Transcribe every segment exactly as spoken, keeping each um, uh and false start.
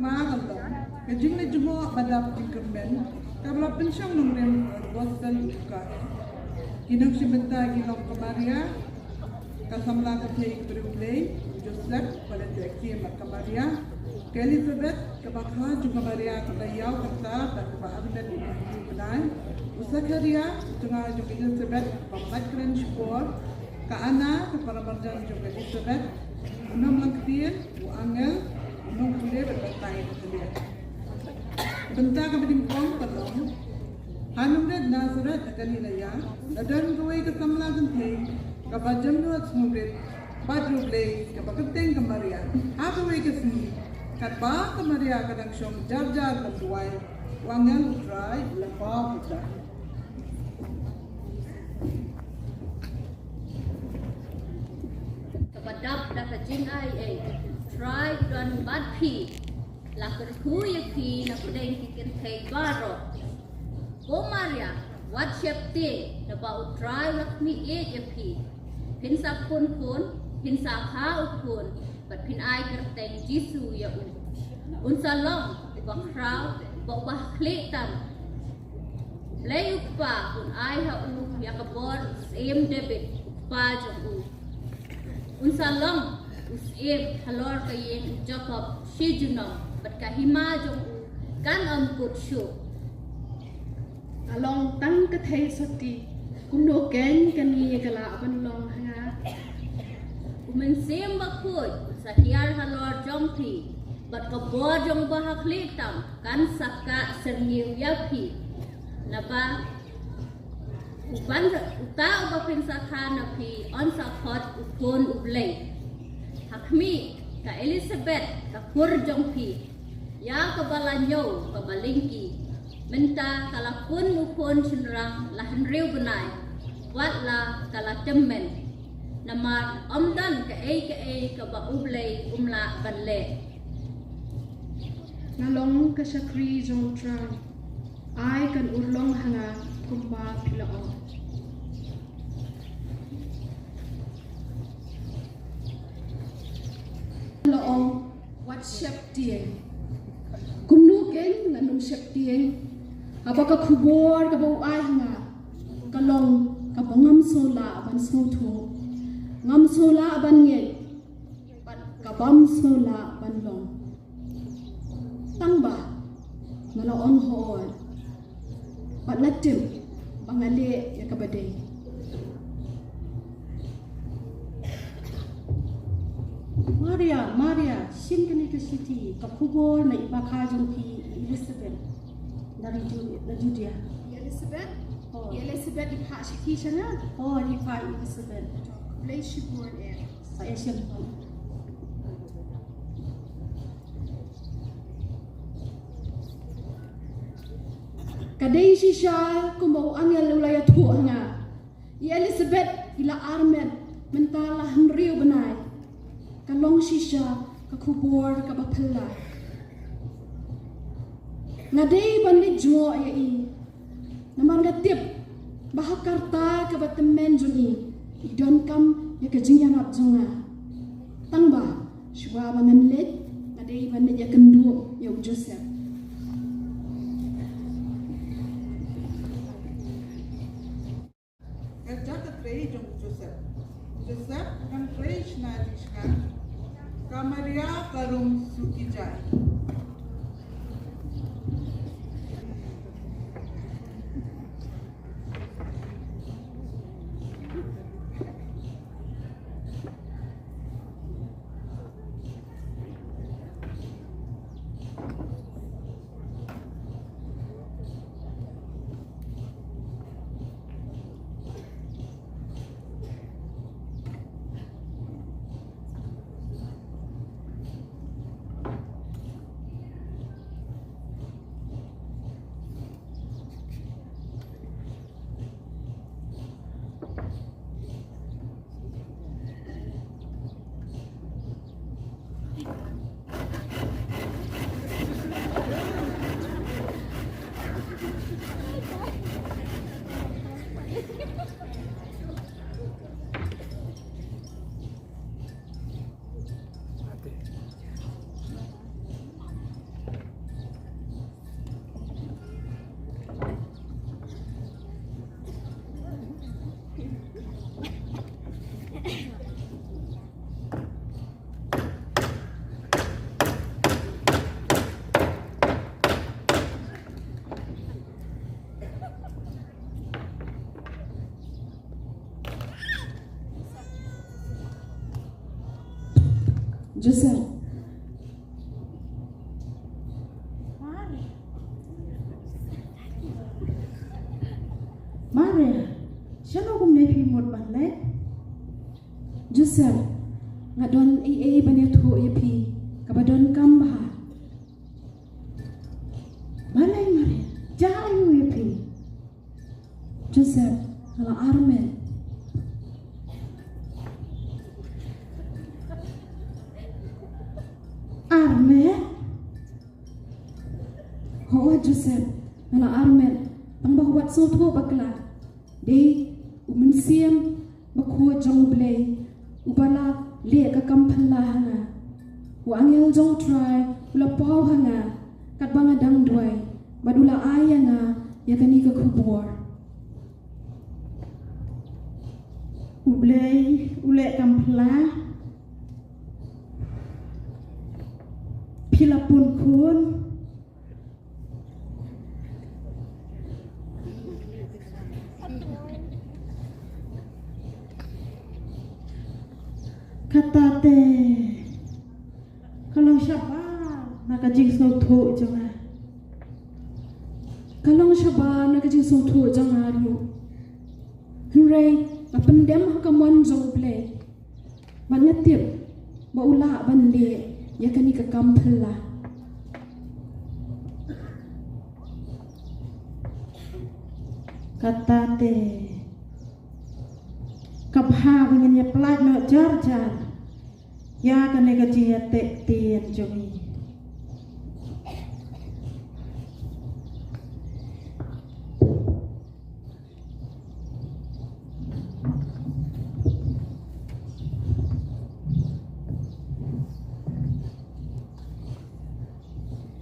Ma ka long ka jingleit jngoh ba dap jingkyrmen kaba la pynshong nongrim ha ka gospel u Lukas. Ki nongshim bynta ki long ka Maria ka samla kynthei ka briew Blei, u Joseph, ba la teh ïa ka Maria, ka Elizabeth, kaba kha jong ka Maria kaba ïaw kata bad kaba armet ïa u bnai, u Sakaria, u tnga jong ka Elizabeth, ba mlait kren shipor, ka Anna, ka paramarjan jong ka Elizabeth, u nonglang ktien, u angel, u nongpule bad batai ka Maria. Bynta kaba nyngkong ka long, ha nongrit Nazareth ha Galilaia, la don kawei ka samla kynthei, kaba jemnud sngewrit bad riewblei, kaba kyrteng ka Maria. Ha kawei ka sngi, katba ka Maria ka dang shong jar jar ban duwai, u angel U Trai u la paw ïa ka. Kaba dap da ka jingai ei, U Trai u don bad phi. La kyrkhu ïa phi na pdeng ki kynthei baroh. Ko Maria, wat sheptieng, naba U Trai u la khmih ïeit ïa phi. Phin sa khun khun, phin sa kha u khun, bad phin ai kyrteng Jisu ïa u. Un sa long uba khraw, uba, uba ha khlieh tam. Blei u Kpa un ai ha u ïa ka bor u syiem David, u kpa jong u. Un sa long u syiem halor ka ïing u Jakob shi junom, bad ka hima jong u kan ym kut shuh. Nga long tang ka thei sotti, kumno keiñ kane ka lah ban long ha nga? U Mynsiem Bakhuid un sa hiar halor jong phi, bad ka bor jong uba ha khlieh tam kan sa kah syrngiew ïa phi. Naba uban, uta uba phin sa kha na phi un sa khot u Khun u Blei. Ha khmih, ka Elizabeth, ka kur jong phi, ïa kaba la ñiew kaba lyngkhi, mynta ka la pun u khun shynrang la hynriew bnai, wat la ka la tymmen. Namar ym don kaei kaei kaba U Blei um lah ban leh. Nga long ka shakri jong U Trai, ai kan urlong ha nga kumba phi la ong. La ong, wat sheptieng. Kumno keiñ ngan ym sheptieng, haba ka khubor kaba u ai ha nga ka long kaba ngam sngewlah ban sngewthuh, ngam sngewlah ban ngeit, bad ka bym sngewlah ban long. Tang ba nga la ong hooid, bad la tip ba nga leh ïa kaba dei. Maria, Maria, shim kane ka shithi, ka khubor na i bakha jong phi Elizabeth na Ju-, na Judea. I Elizabeth? Oh. I Elizabeth i phah shithi sha nga? Oh, i phah Elizabeth. Blei shibun eh. Sa ïa shem. Ka dei shisha kumba u angel u la ïathuh ha nga. I Elizabeth i la armet mynta la hynriew bnai. Ka long shisha ka khubor kaba phylla. Nga dei ban leit jngoh ïa i. Namar nga tip ba ha ka rta kaba tymmen jong i, i donkam ïa ka jingïarap jong nga. Tang ba shuwa ba ngan leit, nga dei ban leit ïakynduh ïa u Joseph. Ka jaka trei jong u Joseph. Joseph, kan trei shna jingshngaiñ. Ka Maria ka rung suki jai. Mut ban leh. Joseph, nga don ei ei ban ïathuh ïa phi kaba donkam bha. Balei Maria? Jia aiu ïa phi? Joseph, nga la armet. Armet? Hooid Joseph, nga la armet. Tang ba wat sngewthuh bakla. Dei u Mynsiem Bakhuid jong U Blei uba la leh ka kam phylla ha nga. U angel jong U Trai u la paw ha nga katba nga dang duwai, bad u la ai ïa nga ïa kane ka khubor. U Blei u leh kam phylla. Phi la pun khun. Kata te ka long shabar na ka jingsngewthuh jong nga. Ka long shabar na ka jingsngewthuh jong nga ruh. Hynrei nga pyndem ha ka mon jong U Blei. Bad nga tip ba u lah ban leh ïa kane ka kam phylla. Kata te ka bha ba ngin ïa pynlait noh jar jar ïa kane ka jingïateh ktien jong ngi.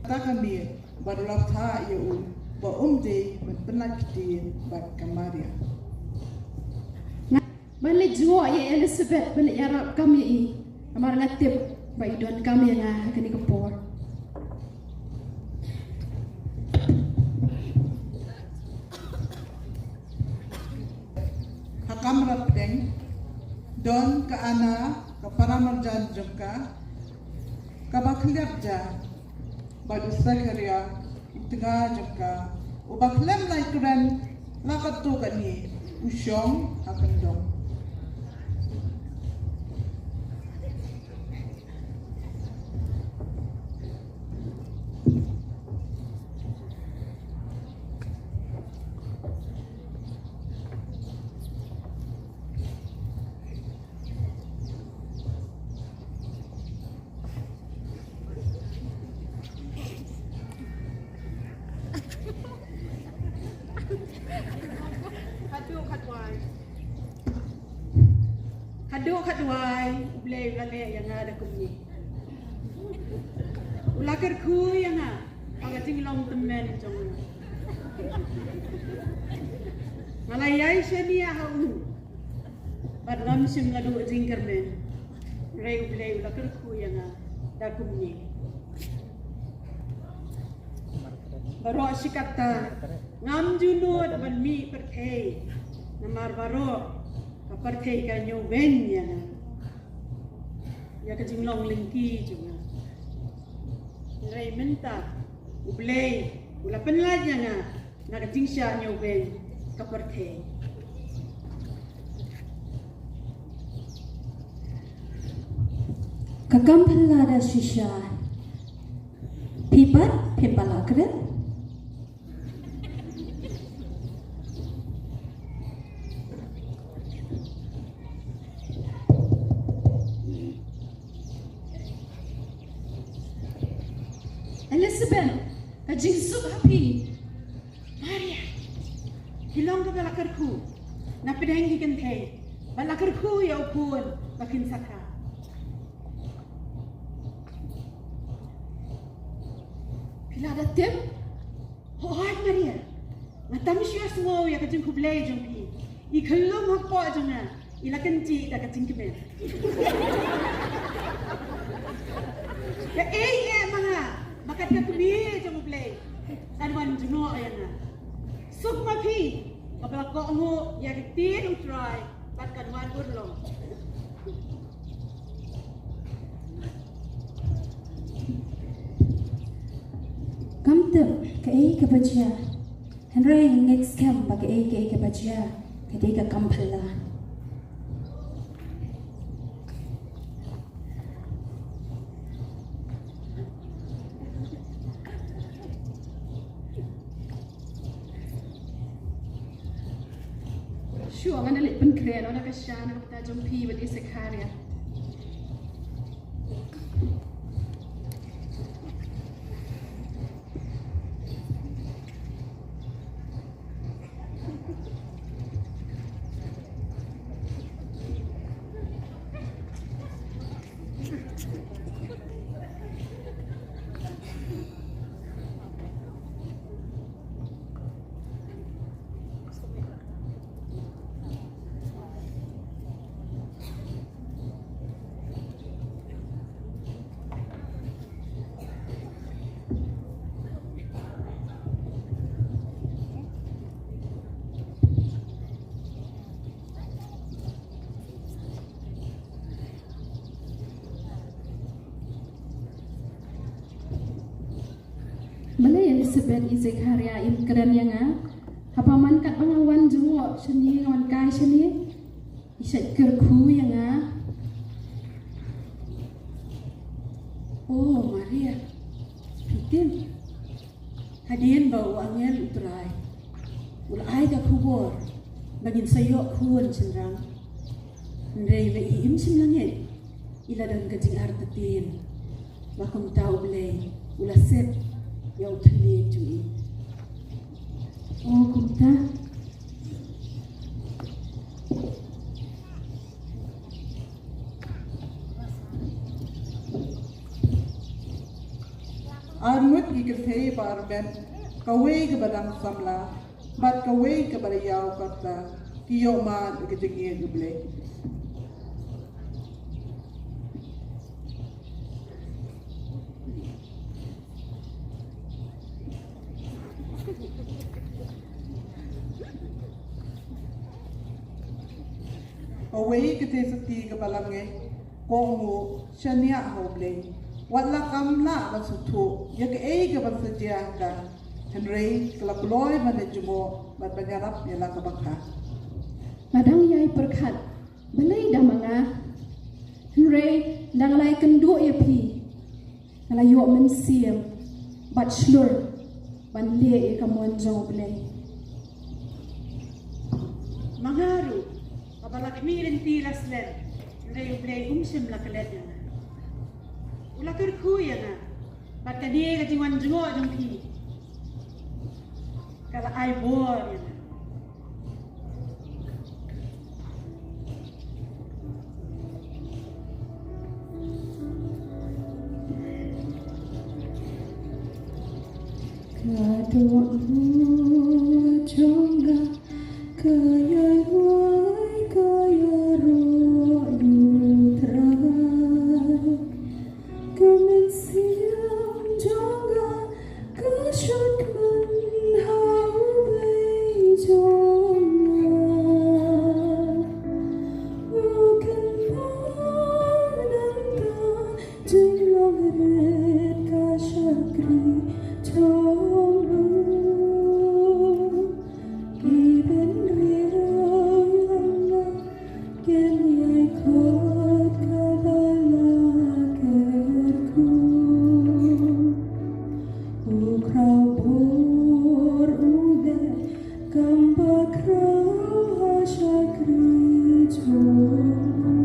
Kata ka miet bad u la phah ïa u ba um dei ban pynlait ktien bad ka Maria. Ban leit jngoh ïa Elizabeth ban leit ïarap kam ïa i. Namar nga tip ba i donkam ïa nga ha kane ka por. Ha kamra pdeng don ka Anna, ka paramarjan jong ka, kaba khylliap ja, bad u Sakaria, u tnga jong ka, uba khlem lai kren la katto katne, u shong ha kyndong. Haduh khatwai. Haduh khatwai, U Blei u la leh ïa nga da kumne. U la kyrkhu ïa nga ha ka jinglong tymmen jong nga. Nga la ïai shaniah ha u. Bad ngam shym la duh jingkyrmen. Hynrei U Blei u la kyrkhu ïa nga da kumne. Baroh shi katta ngam ju nud ban mih pyrthei. Namar baroh ka pyrthei ka ñiewbeiñ ïa nga, ïa ka jinglong lynti jong nga. Hynrei mynta U Blei u la pynlait ïa nga na ka jingshah ñiewbeiñ ka pyrthei. Ka kam phylla da shisha. Phi pat phim pat lah kren. Elizabeth, ka jingsuk ha phi. Maria, phi long kaba la kyrkhu na pdeng ki kynthei, ba la kyrkhu ïa u khun ba kin sa kha. Phi la da tip? Hooid Maria, nga tam shuwa sngew ïa ka jingkhublei jong phi. I khyllung hapoh jong nga i la kynjih da ka jingkmen. Kaei eh ma nga ba kat ka kmie jong U Blei kan wan jngoh ïa nga. Suk ma phi kaba la kohnguh ïa ka ktien U Trai bad kan wan urlong. Kam tip kaei kaba jia. Hynrei nga ngeit skhem ba kaei kaei kaba jia ka dei ka kam phylla. Ïoh ngan da leit pynkhreh noh da ka sha na ka bynta jong phi bad i Sekharia. Balei Elisabet i Sekharia im kren ïa nga? Haba man katba nga wan jngoh shane nga wan kai shane, i shait kyrkhu ïa nga. O Maria, phi tip, hadien ba u angel U Trai u la ai ka khubor ba ngin sa ïoh khun shynrang, hynrei ba i im shym la ngeit, i la don ka jingartatien ba kumta U Blei u la sep ïa u thylliej jong i. O kumta. Ar ngut ki kynthei baroh, kawei kaba dang samla bad kawei kaba ïaw katta, ki ïoh mad ïa ka jingïeit U Blei. Kawei ka kynthei sotti kaba la ngeit, ka ong, shaniah ha U Blei. Wat la kam lah ban sngewthuh ïa kaei kaban sa jia ha ka, hynrei ka la kloi ban leit jngoh bad ban ïarap ïa la kaba kha. Nga dang ïai pyrkhat balei da ma nga, hynrei da nga la ïakynduh ïa phi, nga la ïoh mynsiem bad shlur ban leh ïa ka mon jong U Blei. Ma nga ruh, haba la khmih lynti la slem, hynrei U Blei um shym la klet ïa nga. U la kyrkhu ïa nga, bad kane ka jingwan jngoh jong phi ka la ai bor ïa nga. Ka dohnud jong nga ka ïaroh, ka ïaroh ïa U Trai. Ka mynsiem jong nga ka shongkun ha U Blei jong nga. U kynmaw nangta jinglong rit ka shakri jong u. Ki bynriew ïa nga kin ïai khot kaba la kyrkhu. U khraw bor U Blei kam ba khraw ha shakri jong u.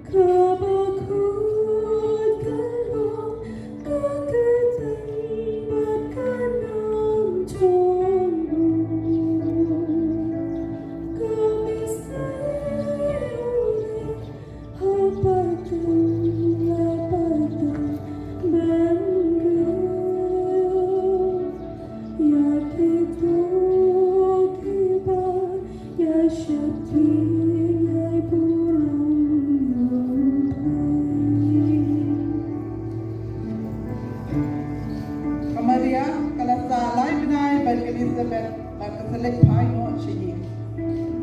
Kaba khuid kan long ka kyrteng bad ka nam jong u. Ka bseiñ u leh ha pateng la pateng ban kiew. Ïa kito kiba ïa sheptieng ïa i burom U Blei. Ka Maria ka la sah lai bnai bad ka Elisabet bad ka sa leit phai noh sha ïing.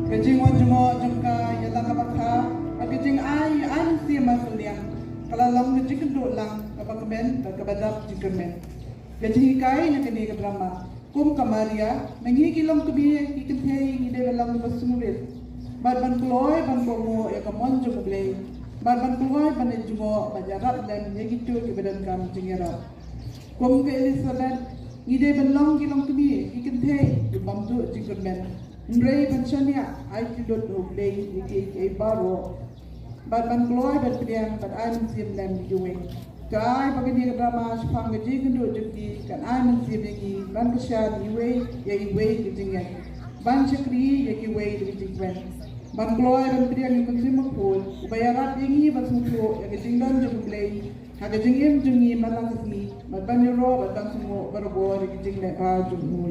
Ka jingwan jngoh jong ka ïa la kaba kha bad ka jingai ai mynsiem markylliang ka la long ka jingkynduh lang kaba kmen bad kaba dap jingkyrmen. Ka jinghikai na kane ka drama. Kum ka Maria, ma ngi ki longkmie ki kynthei ngi dei ban long kiba sngewrit bad ban kloi ban kohnguh ïa ka mon jong U Blei bad ban kloi ban leit jngoh bad ïarap lem ïa kito kiba donkam jingïarap. Kum ka Elisabet, ngi dei ban long ki longkmie ki kynthei ki bym duh jingkyrmen. Hynrei ban shaniah ai kyllut ha U Blei ïa kiei kiei baroh, bad ban kloi ban pdiang bad ai mynsiem lem ïa kiwei. To ai ba kane ka drama shaphang ka jingïakynduh jong ki kan ai mynsiem ïa ngi ban kyrshan iwei ïa iwei ka jingngeit, ban shakri ïa kiwei da ka jingkmen, ban kloi ban pdiang ïa U Mynsiem Bakhuid uba ïarap ïa ngi ban sngewthuh ïa ka jingdon jong U Blei ha ka jingim jong ngi man la ka sngi, bad ban ïaroh bad ban sngewthuh barabor ïa ka jingleh bha jong U.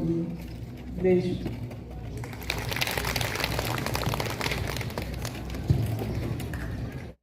Blei